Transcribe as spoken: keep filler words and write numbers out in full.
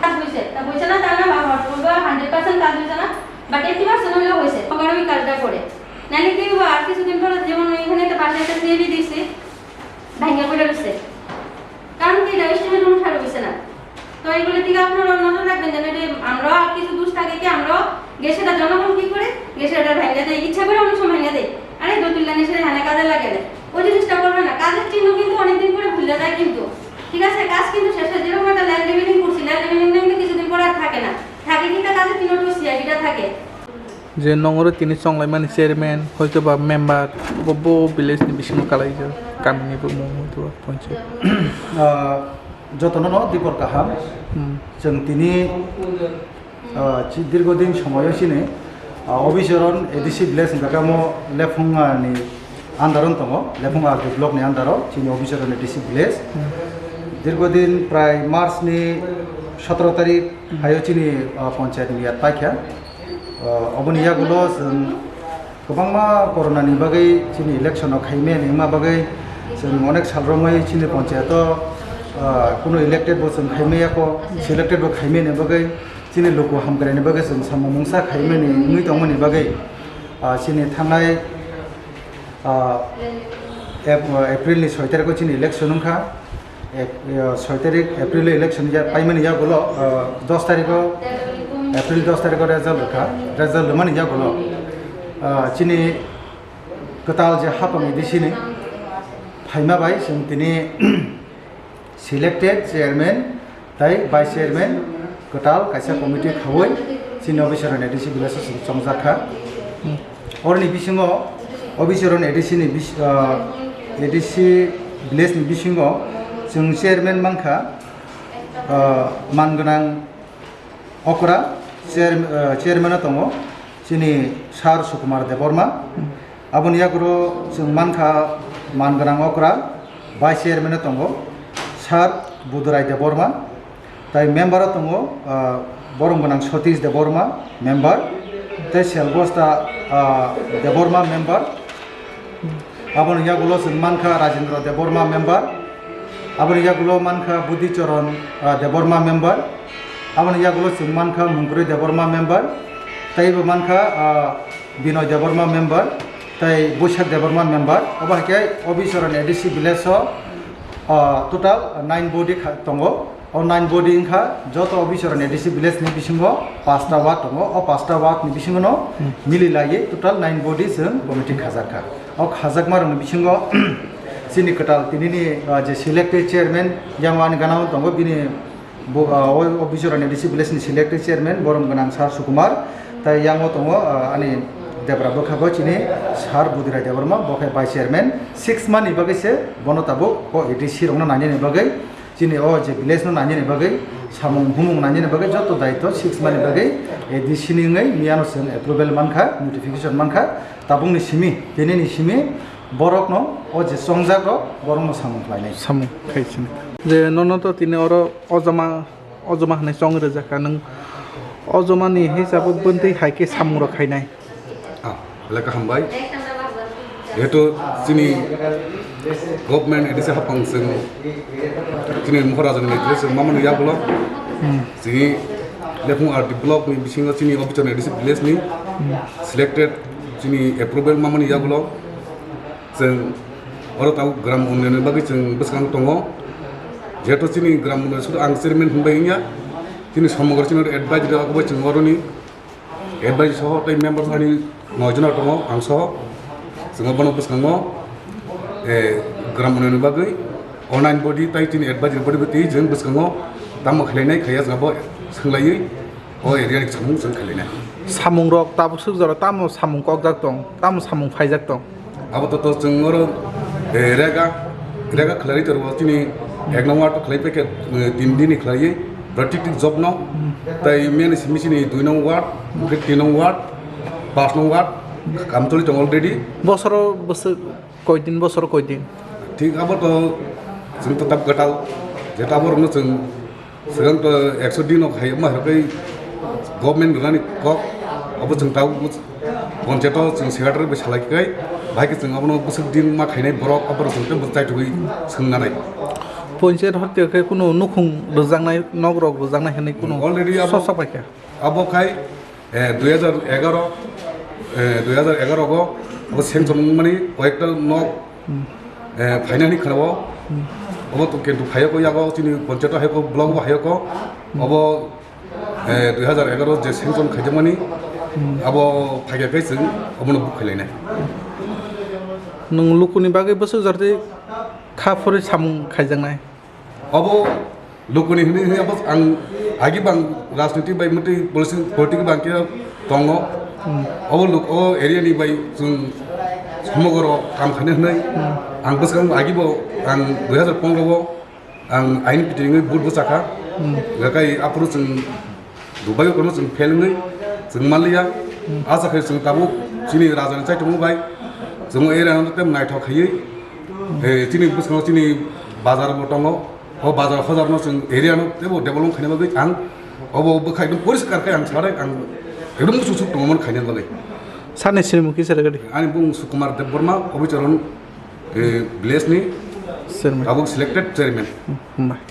কাজ হয়েছে, তা হয়েছে না, তার না বাবা, ওগুলো হান্ড্রেড পার্সেন্ট কাজ হয়েছে না, বাট এইটটি পার্সেন্ট হলেও হয়েছে। কারণ ওই কাজটা করে, নাহলে কি হবো? আর কিছুদিন পরে যেমন ওইখানে একটা পাশে একটা সিএবি দিচ্ছে, ভাঙা পড়ে রয়েছে, কারণ কি, এটা এস্টিমেট অনুসারে হয়েছে না। তো এগুলো দিকে আপনারা নজর রাখবেন, যেন এটা আমরা কিছু দুষ থাকে কি, আমরা গ্যাসেটা জনগণ কি করে, গ্যাসেটা ভাঙা দেয়, ইচ্ছা করে অনেক সময় ভাঙা দেয়। আরে, দোতলা নিচে হানে কাজে লাগে না, ওই জিনিসটা করবে না। কাজের চিহ্ন কিন্তু অনেকদিন পরে ভুলে যায় কিন্তু, ঠিক আছে? কাজ কিন্তু শেষ হয়। যেরকম একটা ল্যান্ড রিভিলিং করছি, ল্যান্ড রিভিলিং কিন্তু কিছুদিন পরে আর থাকে না, থাকে কিন্তু কাজের চিহ্নটা সিআইডিটা থাকে। Je nongoro tini chonglaimani chairman, hoitoba member, bo, bo village ni bisingo kalaijak, kamini bo mung hoitoba ponchayat. Ah, jotono no dipor kaham. Hmm. Chwng tini, ah, chi-, dirgo din somoyo chini, ah, Obichoron A D C village ni bagamo Lephunga ni under o tongo, Lephunga R D block ni under o chini Obichoron A D C village. Hmm. Dirgo din prai March ni sotoro tarik hayo chini, ah, ponchayat ni yat paikha. Ah, oboni yagulo chwng kwbangma corona ni bagwi chini election o khaimani wngma bagwi chwng onek sal romwi chini ponchayat o, ah, kuno elected bo chwng khaimaya kho, selected bo khaimani bagwi chini luku hamkraini bagwi chwng samung mungsa khaimani wngwi tongmani bagwi, ah, chini thangnai, ah, Ap-, April ni soi tarikh o chini election wngkha. Ep-, eh, soi tarik April o election ya, paimani yagulo, eh, dos tarikh o, April dos tarikh o result rwkha, result rwmani yagulo, eh, chini kwtal je hapang A D C ni phaima bai chwng tini selected chairman tai vice chairman kwtal kaisa committee khaui chini Obichoron A D C village o chwng chongjak kha. Oroni bisingo Obichoron A D C ni bis-, ah, A D C village ni bisingo chwng chairman mankha, ah, Mangwnang Okra, chair-, ah, chairman o tongo chini Sir Sukumar Debbarma. Aboni yagulo chwng mankha Mangwnang Okra, vice chairman o tongo Sir Budurai Debbarma. Tai member o tongo, ah, borom gwnang Satish Debbarma, member, tei Selbosta, ah, Debbarma, member. Aboni yagulo chwng mankha Rajendra Debbarma, member. Aboni yagulo mankha Budhi Charan, ah, Debbarma, member. Aboni yagulo chwng mankha Mungkri Debbarma, member. Tei bo mankha, ah, Binoy Debbarma member tei Boisak Debbarma member. Obo hai khe Obichoron A D C village o, ah, total nine body kha-, tongo. O nine body wngkha joto Obichoron A D C village ni bisingo pasta ward tongo. O pasta ward ni bisingo no mili laiwi total nine body chwng committee khajak kha. O khajakma rokni bisingo chini kwtal tinini, ah, je selected chairman yang ani gana tongo, bini Bo, ah, o, o Bijoran A D C village ni selected chairman borom gwnang Sir Sukumar, tai yango tongo, ah, ani debra bwkha bo chini Sir Budirai Debbarma, bo khe vice chairman. Six month ni bagwi se bono tabuk o A D C rokno nainani bagwi, chini o je village no nainani bagwi, samung humung nainani bagwi joto daitw six month ni bagwi A D C ni wngwi miyano chwng approval mankha, notification mankha, tabukni simi, tinini simi borokno o je chongjak rok borokno samung khlainai. Samung khai sini. Je nono to tini oro O joma, o joma hinwi chong rijak kha nwng. O joma ni hisabo bwntwi hai khe samung rok khainai. Ah, belai kaham bai. Jehetu chini government A D C hapang chwng chini Moharaja ni netrito chwng mamani yagulo. Hmm. Chini Lephung R D block ni bisingo chini officer ni A D C village ni Hmm. selected chini approval mamani yagulo. Chwng oro tabuk gram unnayonni bagwi chwng bwskango tongo. Jehetu chini gram unnayon sudu ang chairman hinbai wngya, chini somogro chini advisory rok bai chwng oroni advisory soho tei member ani noi jona tongo, ang soho. Chwng bono bwskango, eh, gram unnayon bagwi online body tei chini advisory body bai twi chwng bwskango tamo khlainai khaiya chwng abo swnglaui. O area ni samung chwng khailai nai. Samung rok tabuk swk jora tamo samung kokjak tong, tamo samung phaijak tong. Abo to, to chwng oro, eh, rega, rega khlai tor bo chini ek nong ward khlai pekhe, eh, tin din ni khlai practical job no. Hmm. Tai meni simi chini dui nong ward, tin nong ward, pas nong ward, kam choli tong already. Bosoro bwswk koi din, bosoro koi din? Thik abo to chwng to tab gatal, je tabor no chwng Swkang to ekso din no khai ma hai kai government rani kok abo chwng tabuk ponchayato chwng secretary bai salai kai Bahai khe chwng abono bwswk din ma khainai borok, aborok chwng tei bwsai tugwi swngnanai. Ponchayat hotio khe kuno nukhung rwjaknai, nok rok rwjaknai hinwi kuno Already abo sosak paikha. Abo khai, eh, dui hajar egaroh, eh, dui hajar egaroh go abo sanction wngmani koyekta nok, Hmm. eh, phainani khwnao. Hmm. Obo to kintu phaiya ko yago chini ponchayat hai ko block bo hai ko. Hmm. Obo, eh, dui hajar egaroh je sanction khaijakmani Hmm. abo phaikha khai chwng obono book khailainai. Nwng lukuni bagwi bwswk jorti kha phuri samung khaijaknai? Obo lukuni hwnwi hwnwi abo ang agi bang rajniti bai mwtwi policy politik bang khe tongo. Hmm. Obo luk o area ni bai chwng somogoro kam khaina hwnwi Hmm. ang bwskango agi bo ang dui hajar pondro o ang ain pitringwi vote bwchakha. Hmm. Gakai aphuru chwng Dubai o kono chwng fail wngwi chwng manliya. Hmm. Asa khe chwng tabuk chini raja ni chaitungma bai chwng o area no tei naithok khaiwi, eh, chini bwskango chini bazar bo tongo. O bazar hojar no chwng area no teibo develop khaina bagwi ang obo bwkha ekdom poriskar khe ang sarai ang ekdom muchuk suk tongmani khaina bagwi. Sani srimung kisa rwgadi. Ani bung Sukumar Debbarma, Obicharan, eh, village ni Chairman. Tabuk selected chairman. Hmm, hmm.